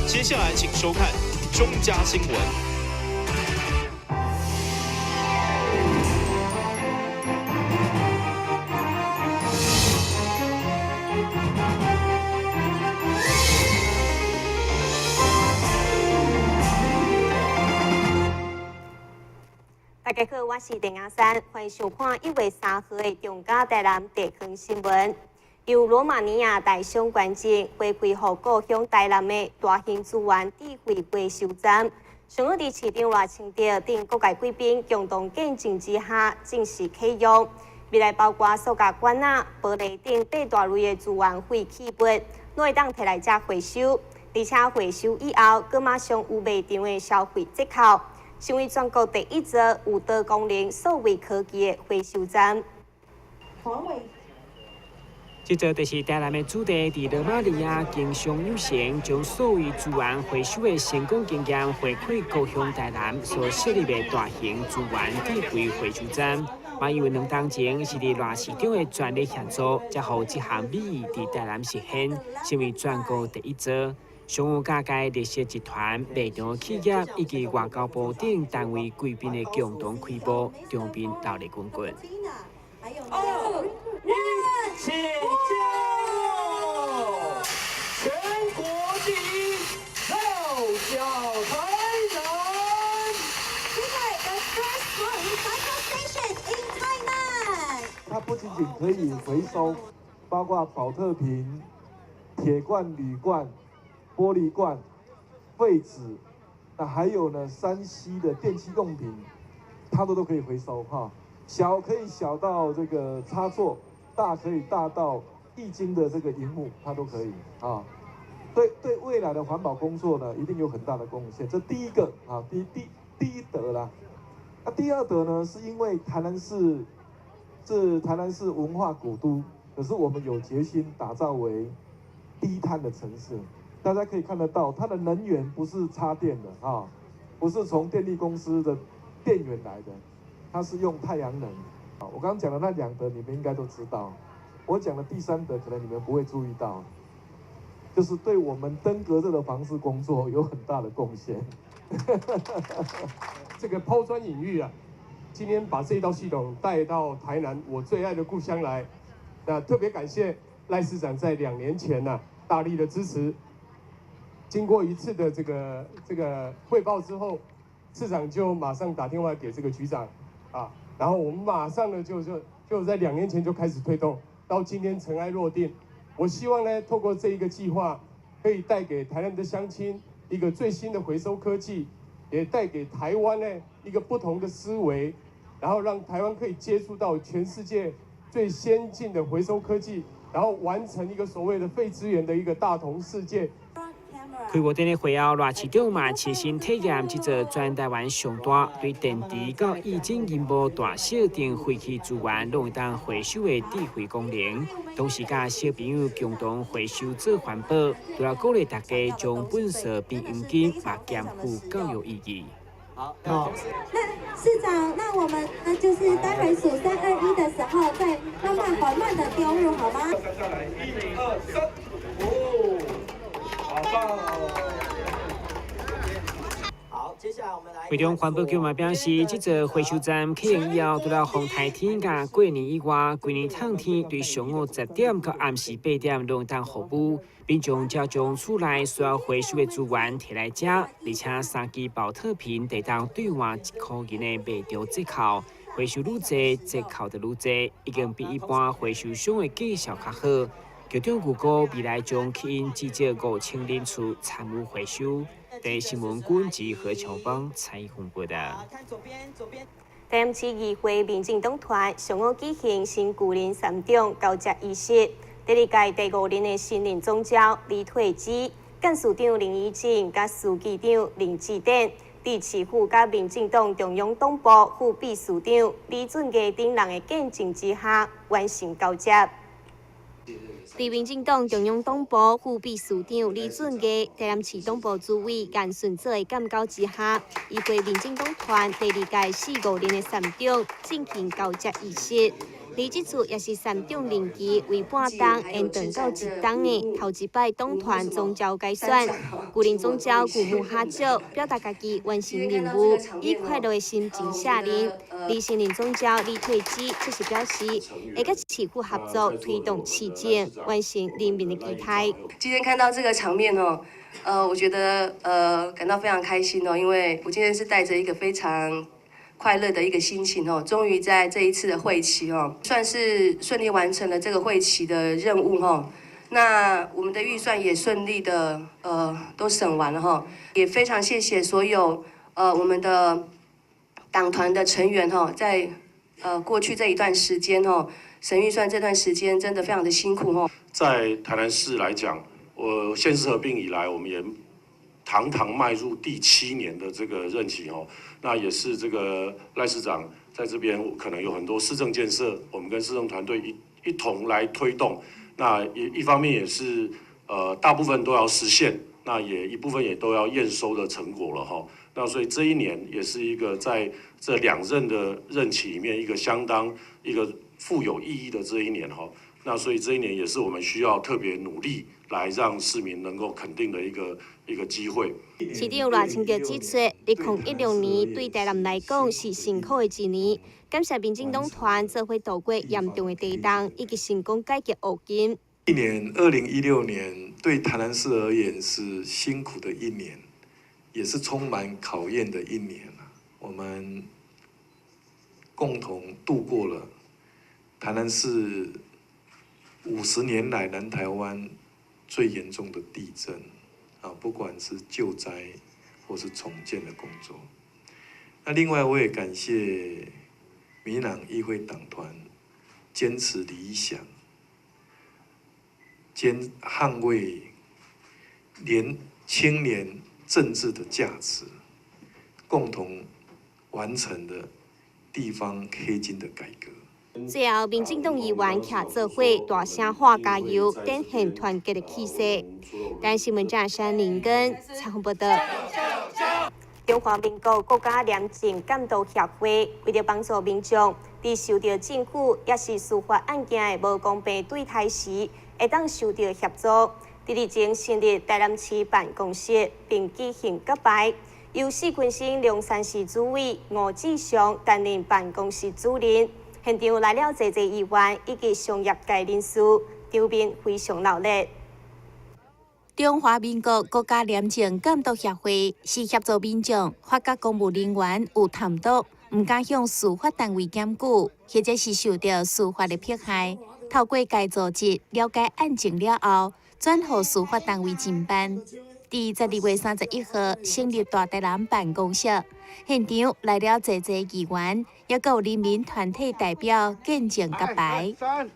接下來請收看中嘉新聞。大家好，我是鄭阿山，歡迎收看1月3號的中嘉台南地方新聞。由羅馬尼亞台商捐贈回饋予故鄉台南的大型資源智慧回收站，上午佇市長賴清德等各界貴賓共同見證之下正式啟用。未來包括塑膠罐仔、玻璃等八大類的資源廢棄物，攏會當提來遮回收，而且回收以後，閣馬上有賣場的消費折扣，成為全國第一座有多功能數位科技的回收站。這座就是台南的主地，佇羅馬尼亞經商有成，將數位資源回收的成功經驗回饋故鄉台南所設立的大型資源智慧回收站。嘛因為2冬前是佇賴市長的全力協助，才予這項美意佇台南實現，成為全國第一座。上午各界綠色集團、賣場企業以及外交部等單位貴賓的共同開幕，場面熱鬧滾滾。 2，起叫！全國第一，號角台南。 The first recycle station in Tainan。它不僅僅可以回收，包括寶特瓶、鐵罐、鋁罐、玻璃罐、廢紙，那還有呢，3C 的電器用品，它都可以回收哈。小可以小到這個插座，大可以大到液晶的這個螢幕，它都可以啊。對未來的環保工作呢，一定有很大的貢獻。這第一個啊，第一得啦。那第二得呢，是因為台南市是台南市文化古都，可是我們有決心打造為低碳的城市。大家可以看得到，它的能源不是插電的啊，不是從電力公司的電源來的。它是用太陽能，啊，我剛剛講的那兩德你們應該都知道，我講的第三德可能你們不會注意到，就是對我們登革熱的防治工作有很大的貢獻。這個拋磚引玉啊，今天把這一套系統帶到台南，我最愛的故鄉來，那特別感謝賴市長在2年前呢，大力的支持，經過一次的這個匯報之後，市長就馬上打電話給這個局長。啊，然後我們馬上呢就在2年前就開始推動，到今天塵埃落定。我希望呢，透過這一個計劃，可以帶給台南的鄉親一個最新的回收科技，也帶給台灣呢一個不同的思維，然後讓台灣可以接觸到全世界最先進的回收科技，然後完成一個所謂的廢資源的一個大同世界。開幕典禮會後，賴市長嘛親身體驗這座全台灣上大對電池到液晶螢幕大小等廢棄資源攏會當回收的智慧功能，同時佮小朋友共同回收做環保，除了鼓勵大家將糞掃變黃金，嘛兼具教育意義。好，那市長，那我們那就是待會數三二一的時候，再慢慢緩慢的丟入，好嗎？下來，一二三，哦，好棒哦！好，接下來我們來。會中環保局嘛表示，這座回收站啟用以後，除了風颱天佮過年以外，規年透天對上午10點到暗時8點攏會當服務。民眾只要將厝內需要回收的資源提來遮，而且三支寶特瓶會當兌換1塊銀的賣場折扣，回收愈濟，折扣就愈濟，已經比一般回收商的績效較好。局長預估未來將吸引至少5000人次參與回收。第新聞軍及何喬邦採訪報道。看左邊，左邊。台南市議會民進黨團上午舉行新舊任三長交接儀式，第二屆第五任的新任總召李退之、幹事長林怡靜、佮書記長林志典，佇市府佮民進黨中央黨部副秘書長李俊毅等人的見證之下，完成交接。佇民進黨中央黨部副秘書長李俊毅、台南市黨部主委顏順祖的監交之下，議會民進黨團第二屆四五任的三長進行交接儀式。而這次也是三黨任期為半冬延長到一冬的頭一擺黨團總召改選。舊任總召古木哈少表達家己完成任務，以快樂的心情卸任。而新任總召李退之則是表示，會佮市府合作推動市政，完成人民的期待。今天看到這個場面哦，我覺得感到非常開心哦，因為我今天是帶著一個非常快樂的一個心情哦，終於在這一次的會期哦，算是順利完成了這個會期的任務哦。那我們的預算也順利的都審完了哈，也非常謝謝所有我們的黨團的成員哈，在過去這一段時間哦，審預算這段時間真的非常的辛苦哦。在台南市來講，我縣市合併以來，我們也堂堂邁入第七年的這個任期哦，那也是這個賴市長在這邊可能有很多市政建設，我們跟市政團隊一同來推動。那一方面也是大部分都要實現，那也一部分也都要驗收的成果了哈。那所以這一年也是一個在這兩任的任期裡面一個相當一個富有意義的這一年哈。那所以這一年也是我們需要特別努力來讓市民能夠肯定的一個機會。市長賴清德指出，2016年對台南來講是辛苦的一年，感謝民進黨團做伙度過嚴重的地動，以及成功解決烏金。一年，2016年對台南市而言是辛苦的一年，也是充滿考驗的一年。我們共同度過了台南市50年來南台灣最嚴重的地震啊，不管是救災或是重建的工作。那另外，我也感謝民進黨議會黨團堅持理想，堅捍衛年青年政治的價值，共同完成的地方黑金的改革。最後，民進黨議員徛做伙大聲喊加油，展現團結的氣勢。台新聞張山林根採訪報道。中華民國國家廉政監督協會為著幫助民眾，佇受著政府抑是司法案件的無公平對待時，會當受著協助。佇日前成立台南市辦公室，並舉行揭牌，由四群星龍山市主委吳志祥擔任辦公室主任。現場來了濟濟議員以及商業界人士，場面非常鬧熱。中華民國國家廉政監督協會是協助民眾發覺公務人員有貪瀆，毋敢向司法單位檢舉，或者是受著司法的迫害，透過該組織了解案情了後，轉予司法單位偵辦。佇12月31號成立大台南辦公室，現場來了濟濟議員，抑閣有人民團體代表見證揭牌。三、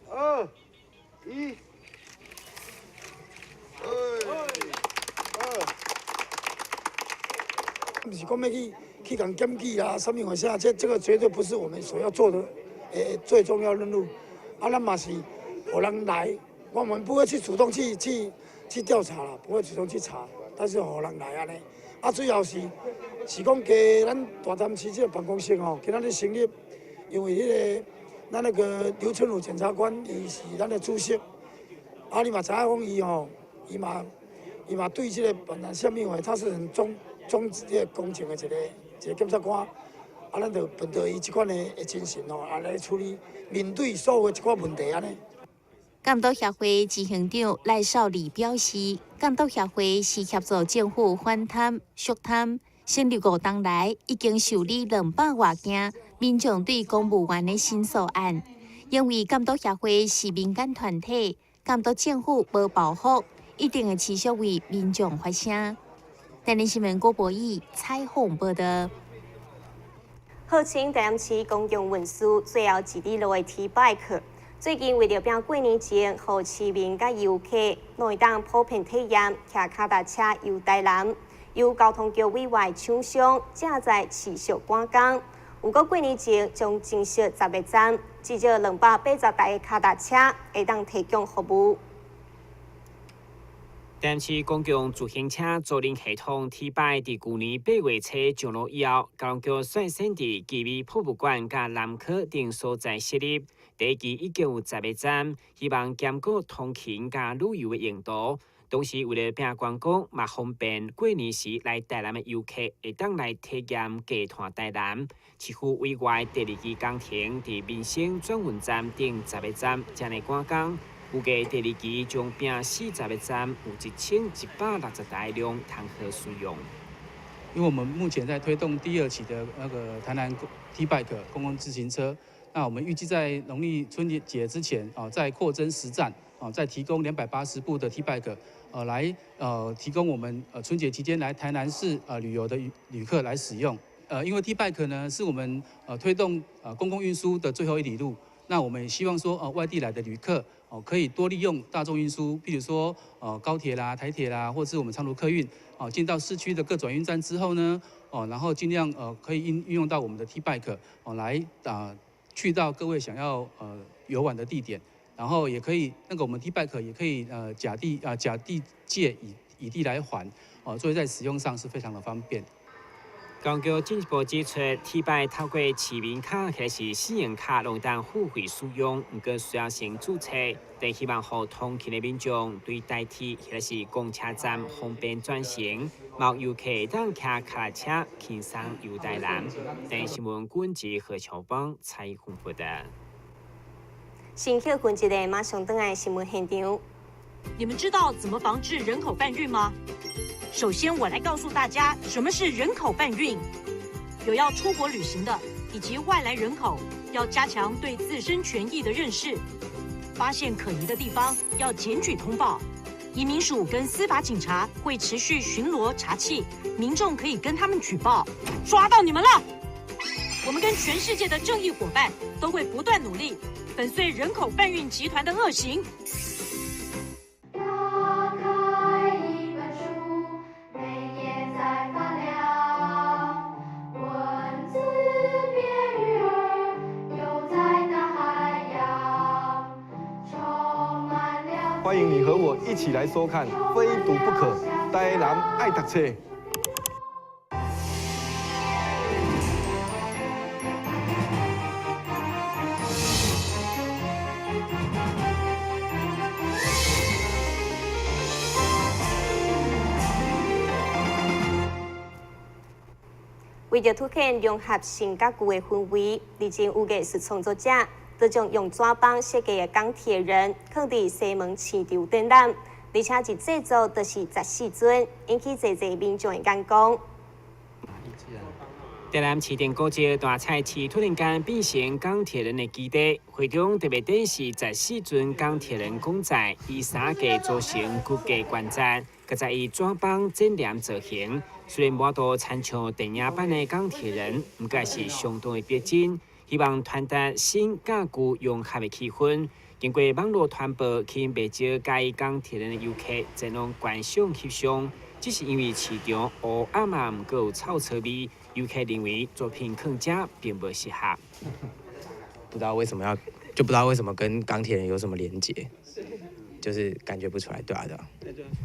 二、一。二。毋是講欲去共檢舉啊，啥物話啥，這個絕對不是我們所要做的，最重要任務。啊，咱嘛是予人來，我們不會去主動去調查啦，不會主動去查，但是予人來按呢。啊，主要是講加咱大潭市這個辦公室吼，今仔日成立，因為彼個咱那個劉春儒檢察官，伊是咱的主席。啊，你嘛知影講伊吼，伊嘛對這個辦案啥物話，他是很忠這個公正的一個檢察官。啊，咱就本著伊這款的精神吼，啊來處理面對所有的一寡問題按呢。監督協會執行長賴少禮表示，監督協會是協助政府反貪、肅貪，成立5冬來已經受理200外件民眾對公務員的申訴案。因為監督協會是民間團體，監督政府無包袱，一定會持續為民眾發聲。台南新聞郭博義採訪報道。號稱台南市公共運輸最後一里路的 T Bike，最近為著拼過年前，予市民佮遊客攏會當普遍體驗騎跤踏車遊台南。由交通局委外廠商正在持續趕工，預估過年前將增設10個站，至少280台的跤踏車會當提供服務。台南市公共自行車租賃系統 T-Bike 佇舊年8月初上路以後，交通局率先佇旗尾博物館佮南科等所在設立，第一期已經有10個站，希望兼顧通勤佮旅遊的用途。同時為了拼觀光，嘛方便過年時來台南的遊客會當來體驗低碳台南。市府委外第二期工程佇民生轉運站等10個站將會趕工。預計第二期將併40個站，有1160台輛通好使用。因為我們目前在推動第二期的那個台南 T-Bike 公共自行車，那我們預計在農曆春節之前啊，再擴增10站啊，再提供280部的 T-Bike，來提供我們春節期間來台南市旅遊的旅客來使用。因為 T-Bike 呢是我們推動公共運輸的最後一里路，那我們也希望說外地來的旅客哦可以多利用大眾運輸，譬如說高鐵啦、台鐵啦，或者是我們長途客運哦，進到市區的各轉運站之後呢，哦，然後盡量可以運用到我們的 T-Bike 哦來啊去到各位想要遊玩的地點，然後也可以那個我們 T-Bike 也可以甲地借乙地來還哦，所以在使用上是非常的方便。當局進一步指出，T-Bike 透過市民卡或是信用卡攏會當付費使用，毋過需要先註冊。但希望予通勤的民眾對台鐵或者是公車站方便轉乘，嘛有遊客會當騎腳踏車輕鬆遊台南。電視新聞軍記何秋邦採訪報道。先歇睏一下，馬上轉來新聞現場。你們知道怎麼防治人口販運嗎？首先，我來告訴大家什麼是人口販運。有要出國旅行的以及外來人口，要加強對自身權益的認識。發現可疑的地方要檢舉通報。移民署跟司法警察會持續巡邏查緝，民眾可以跟他們舉報。抓到你們了！我們跟全世界的正義夥伴都會不斷努力，粉碎人口販運集團的惡行。打開一本書，每頁在發亮，文字變魚兒，游在大海洋，充滿了。歡迎你和我一起來收看《非讀不可》，台南愛讀冊。為著凸顯融合新佮舊的氛圍，日前有藝術創作者就將用紙板設計的鋼鐵人，囥佇西門市場展覽，而且一製作就是14尊，引起濟濟民眾的眼光。台南市電古蹟大菜市突然間變成鋼鐵人的基地，會中特別展示14尊鋼鐵人公仔，以三個組成骨架關節，閣再以紙板剪黏造型。雖然無法度親像電影版的鋼鐵人，毋過是相當的逼真。希望傳達新佮舊融合的氣氛。經過網路傳播，吸引袂少佮意鋼鐵人的遊客前往觀賞翕相。只是因為市場烏暗啊，毋過有臭臭味，遊客認為作品囥遮並無適合。不知道為什麼要，就不知道為什麼跟鋼鐵人有什麼連結，就是感覺不出來，對啊對啊。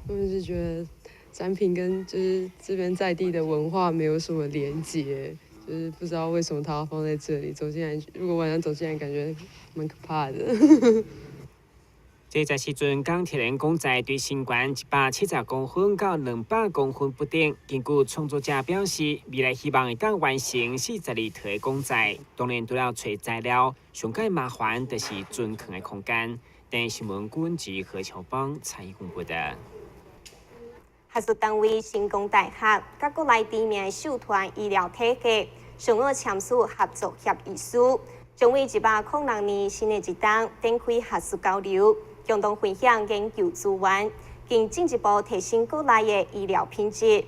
我是覺得展品跟就是這邊在地的文化沒有什麼連結，就是不知道為什麼它要放在這裡。走進來，如果晚上走進來，感覺蠻可怕的。這14尊鋼鐵人公仔對身懸170公分到200公分不等。根據創作者表示，未來希望會當完成42套的公仔。當然，除了揣材料，上蓋麻煩就是存囥的空間。電視新聞軍記何秋邦採訪報道。學術單位成功大學佮國內知名的秀傳醫療體系上午簽署合作協議書，將於106年新的一冬展開學術交流，共同分享研究資源，更進一步提升國內的醫療品質。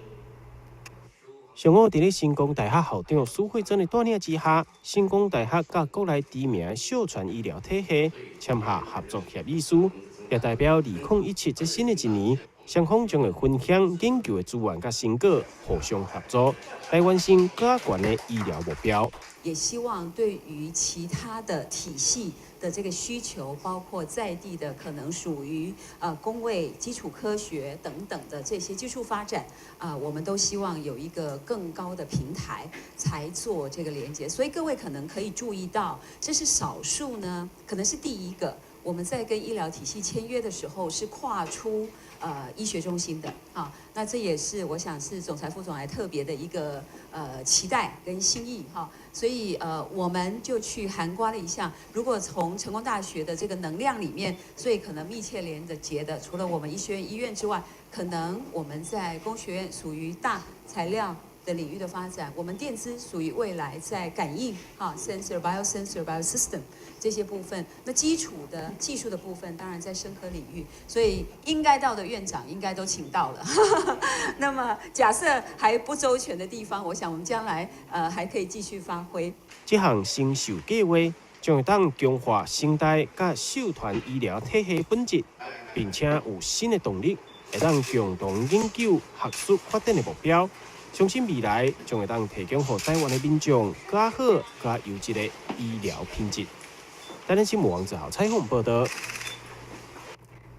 上午，佇咧成功大學校長蘇慧珍的帶領之下，成功大學佮國內知名的秀傳醫療體系簽下合作協議書，也代表2017這新的一年，雙方將會分享研究的資源佮成果，互相合作，來完成更懸的醫療目標。也希望對於其他的體系的這個需求，包括在地的可能屬於公衛、基礎科學等等的這些技術發展，啊，我們都希望有一個更高的平台才做這個連接。所以各位可能可以注意到，這是少數呢，可能是第一個我們在跟醫療體系簽約的時候是跨出醫學中心的啊。那這也是我想是總裁副總裁特別的一個期待跟心意哈。所以我們就去涵蓋了一下，如果從成功大學的這個能量裡面，最可能密切連結的，除了我們醫學院醫院之外，可能我們在工學院屬於大材料的領域的發展，我們電資屬於未來在感應哈 sensor、biosensor、biosystem 這些部分，那基礎的技術的部分，當然在生科領域，所以應該到的院長應該都請到了。那麼假設還不周全的地方，我想我們將來還可以繼續發揮。這項新秀計劃將會當強化成大佮秀傳醫療體系本質，並且有新的動力，會當共同研究學術發展的目標。相信未來將會當提供予台灣的民眾較好、較優質的醫療品質。台南新聞王子豪採訪報道。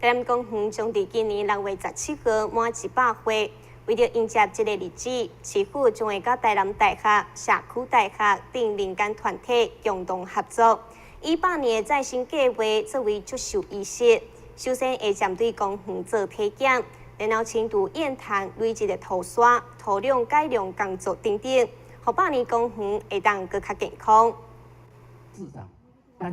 台南公園將佇今年6月17號滿100歲，為著迎接這个日子，市府將會佮台南大學、社區大學等民間團體共同合作，以百年的再生計畫作為祝壽儀式。首先會針對公園做體檢，然後清除堰潭累積的土沙、土壤改良工作等等，予百年公園會當閣較健康。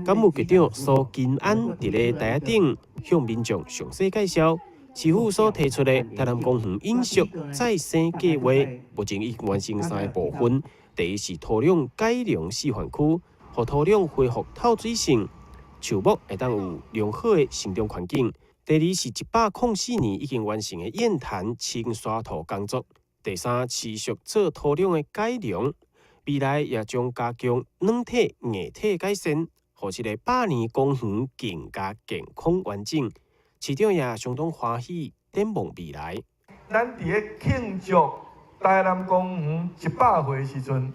港務局長蘇金安佇咧台仔頂向民眾詳細介紹，市府所提出的台南公園永續再生計畫，目前已經完成三个部分。第一是土壤改良示範區，予土壤恢復透水性，樹木會當有良好的生長環境。第二是104年已經完成的堰潭清沙土工作。第三，持續做土壤的改良，未來也將加強軟體、硬體改善，予這个百年公園更加健康完整。市長也相當歡喜，展望未來。咱佇咧慶祝台南公園100歲時陣，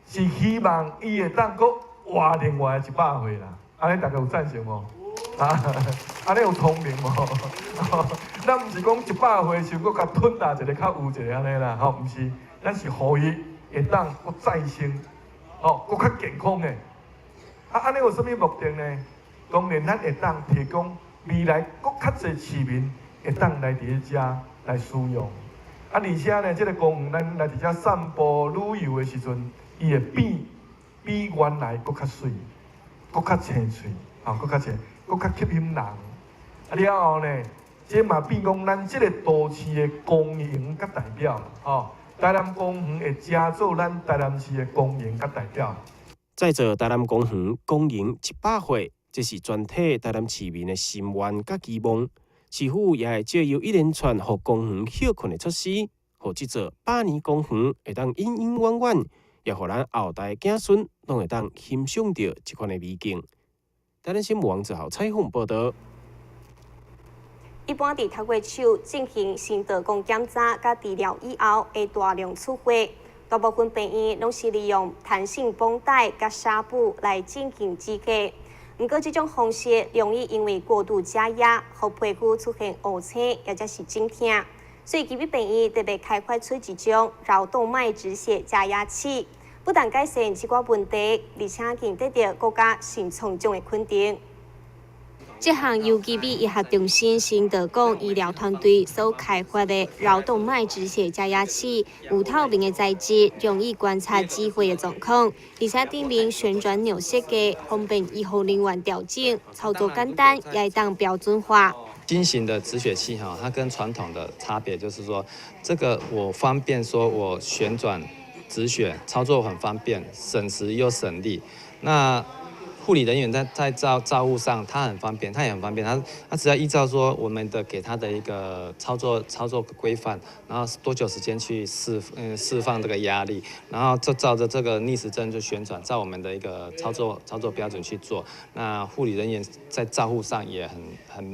是希望伊會當閣活另外100歲啦。按呢大家有贊成無？啊，按呢有聰明無？咱毋是講100歲時閣共吞呾一个較有一个按呢啦，吼，毋是，咱是予伊會當閣再生，吼，閣較健康的。啊，按呢有啥物目的呢？當然，咱會當提供未來閣較濟市民會當來佇咧遮來使用。啊，而且呢，這个公園咱來佇遮散步旅遊的時陣，伊會變比原來閣較媠，閣較青翠，吼，閣較青，閣較吸引人。啊，了後呢，這嘛變講咱這个都市的光榮佮代表，吼，台南公園會成做咱台南市的光榮佮代表。再造台南公園光榮100歲，這是全體台南市民的心願佮期望。市府也會藉由一連串予公園歇睏的措施，予這座百年公園會當永永遠遠，也予咱後代子孫攏會當欣賞著這款的美景。台南新聞王子豪採訪報道。一般佇透過手進行心導管檢查佮治療以後，會大量出血。大部分病院攏是利用彈性繃帶佮紗布來進行止血。毋過，這種方式容易因為過度加壓，予皮膚出現烏青，或者是腫痛。所以，基比病院特別開發出一種橈動脈止血加壓器，不但改善這寡問題，而且更得到國家新創獎的肯定。這項由基比醫學中心新德港醫療團隊所開發的橈動脈止血加壓器，有透明的材質，容易觀察止血的狀況，而且頂面旋轉鈕設計，方便醫護人員調整，操作簡單，也會當標準化。新型的止血器哈，它跟傳統的差別就是說，這個我方便說我旋轉止血，操作很方便，省時又省力。那護理人員在照護上，他很方便，他也很方便，他只要依照說我們的給他的一個操作規範，然後多久時間去釋放這個壓力，然後就照着這個逆時針就旋轉，照我們的一個操作標準去做。那護理人員在照護上也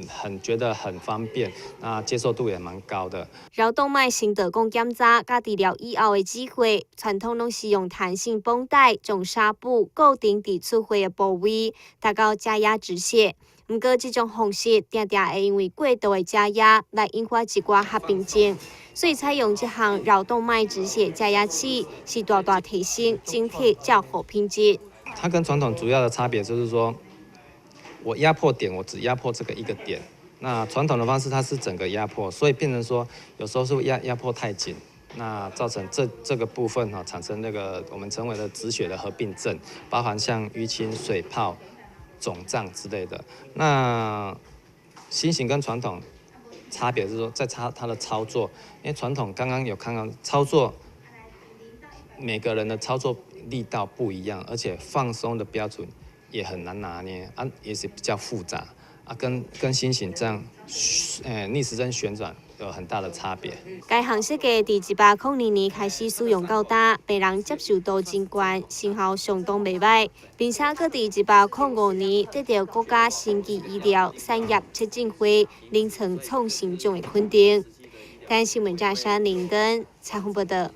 很覺得很方便，那接受度也蠻高的。橈動脈行導管檢查佮治療以後的止血，傳統攏是用彈性繃帶將紗布固定佇出血的部位，達到加壓止血。毋過，這種方式定定會因為過度的加壓來引發一寡合併症，所以採用這項橈動脈止血加壓器，是大大提升整體照護品質。它跟傳統主要的差別就是說，我壓迫點，我只壓迫這個一個點。那傳統的方式，它是整個壓迫，所以變成說，有時候是壓迫太緊，那造成這個部分哈產生那個我們稱為的止血的合併症，包含像淤青、水泡、腫脹之類的。那新型跟傳統差別是說，在差它的操作，因為傳統剛剛有看到操作，每個人的操作力道不一樣，而且放鬆的標準也很難拿捏啊，也是比較複雜啊，跟新型這樣，逆時針旋轉有很大的差別。該項設計佇102年開始使用到今，病人接受度真懸，成效相當袂䆀，並且閣佇105年得到國家生技醫療產業促進會臨床創新獎的肯定。台新聞記者林根採訪報道。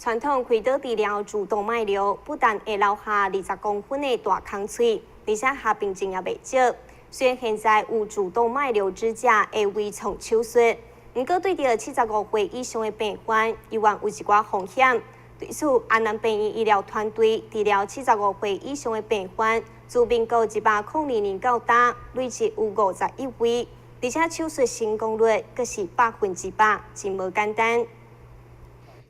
傳統開刀治療主動脈瘤，不但會留下20公分的大空喙，而且合併症也袂少。雖然現在有主動脈瘤支架的微創手術，毋過對著75歲以上的病患，猶原有一寡風險。對此，安南病院醫療團隊治療75歲以上的病患，自民國102年到今，累計有51位，而且手術成功率閣是100%，真無簡單。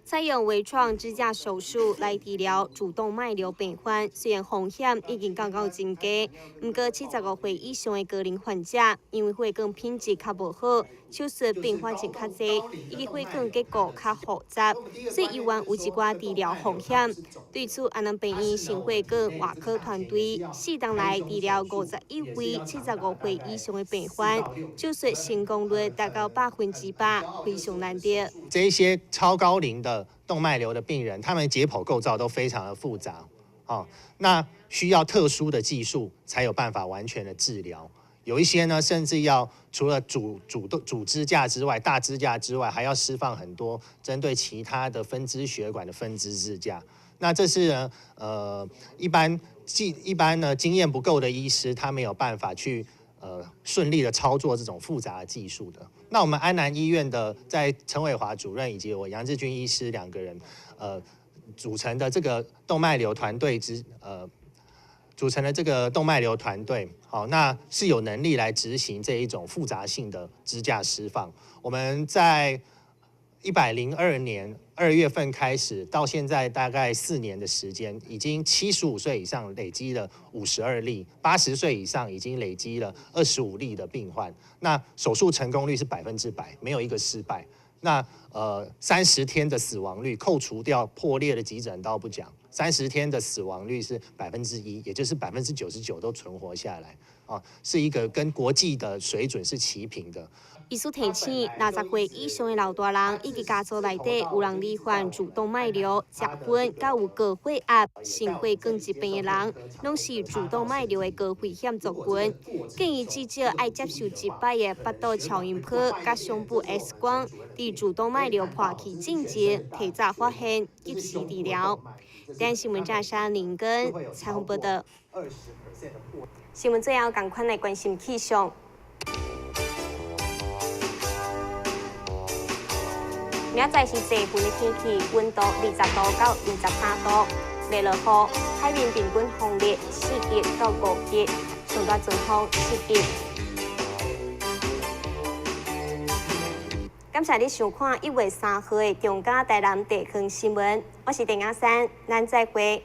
採用微創支架手術來治療主動脈瘤病患，雖然風險已經降到真低，毋過75歲以上的高齡患者，因為血管品質較無好，手術併發症較濟，以及血管結構較複雜，所以猶原有一寡治療風險。對此，安南病院心血管外科團隊4冬來治療51位75歲以上的病患，手術成功率達到100%，非常難得。這一些超高齡的動脈瘤的病人，他們解剖構造都非常的複雜，哦，那需要特殊的技術才有辦法完全的治療。有一些呢，甚至要除了主支架之外，大支架之外，還要釋放很多針對其他的分支血管的分支支架。那這是呢，一般呢經驗不夠的醫師，他沒有辦法去順利的操作這種複雜的技術的。那我們安南醫院的在陳偉華主任以及我楊志軍醫師兩個人，組成的這個動脈瘤團隊之呃。組成的這個動脈瘤團隊，好，那是有能力來執行這一種複雜性的支架釋放。我們在102年2月份開始，到現在大概4年的時間，已經75歲以上累積了52例，80歲以上已經累積了25例的病患。那手術成功率是100%，沒有一個失敗。那30天的死亡率，扣除掉破裂的急診刀不講，30天的死亡率是1%，也就是99%都存活下來，啊，是一個跟國際的水準是齊平的。醫師提醒，60歲以上的老大人以及家族內底有人罹患主動脈瘤、食薰、佮有高血壓、心血管疾病的人，攏是主動脈瘤的高危險族群。建議至少愛接受一擺的腹肚超音波佮胸部 X 光，佇主動脈瘤破氣進前提早發現，及時治療。電視新聞記者林根採訪報道。新聞最後，仝款來關心氣象。明仔載是濟雲的天氣，溫度20度到23度，袂落雨。海面平均風力4級到5級，上大陣風7級。感謝你收看1月3號的中嘉台南地方新聞，我是鄭雅珊，咱再會。